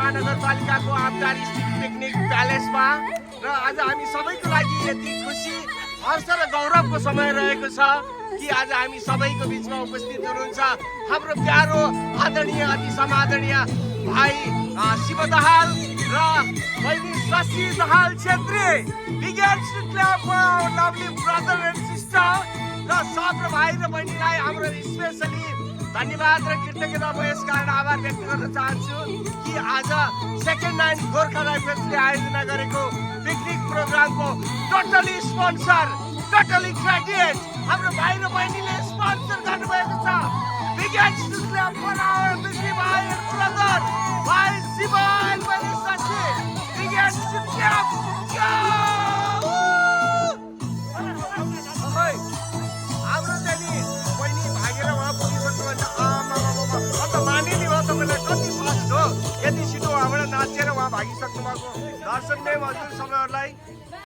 महानगरपालिकाको आबदार स्थित पिकनिक प्यालेसमा र आज हामी सबैको लागि यति खुसी हर्ष र गौरवको समय रहेको छ कि आज हामी सबैको बिचमा उपस्थित हुनुहुन्छ हाम्रो प्यारो आदरणीय अति समादरणीय भाइ शिव दाहाल र बहिनी Shashi Dahal Chhetri. Big hands to clap for our lovely brother and sister र सब भाइ र बहिनीलाई हाम्रो स्पेशली धन्यवाद र कृतज्ञता म यस कारण आभार व्यक्त गर्न चाहन्छु कि आज सेकेन्ड नाइट गोर्खा राइफल्सले आयोजना गरेको पिकनिक प्रोग्रामको टोटली स्पोन्सर टोटली क्रेडिट हाम्रो भाइ र बहिनीले स्पोन्सर गर्नुभएको छ। Big hands to clap for our busy भाइ and brother भाइ शिव and बहिनी Shashi. Big hands to clap। हाम्रो चाहिँ नि बहिनी भागेर उहाँ पुगिसक्नु भने अन्त माने नि भयो तपाईँलाई कति फर्स्ट हो यति छिटो उहाँबाट नाचेर उहाँ भागिसक्नु भएको दर्शक नै हजुर सबैहरूलाई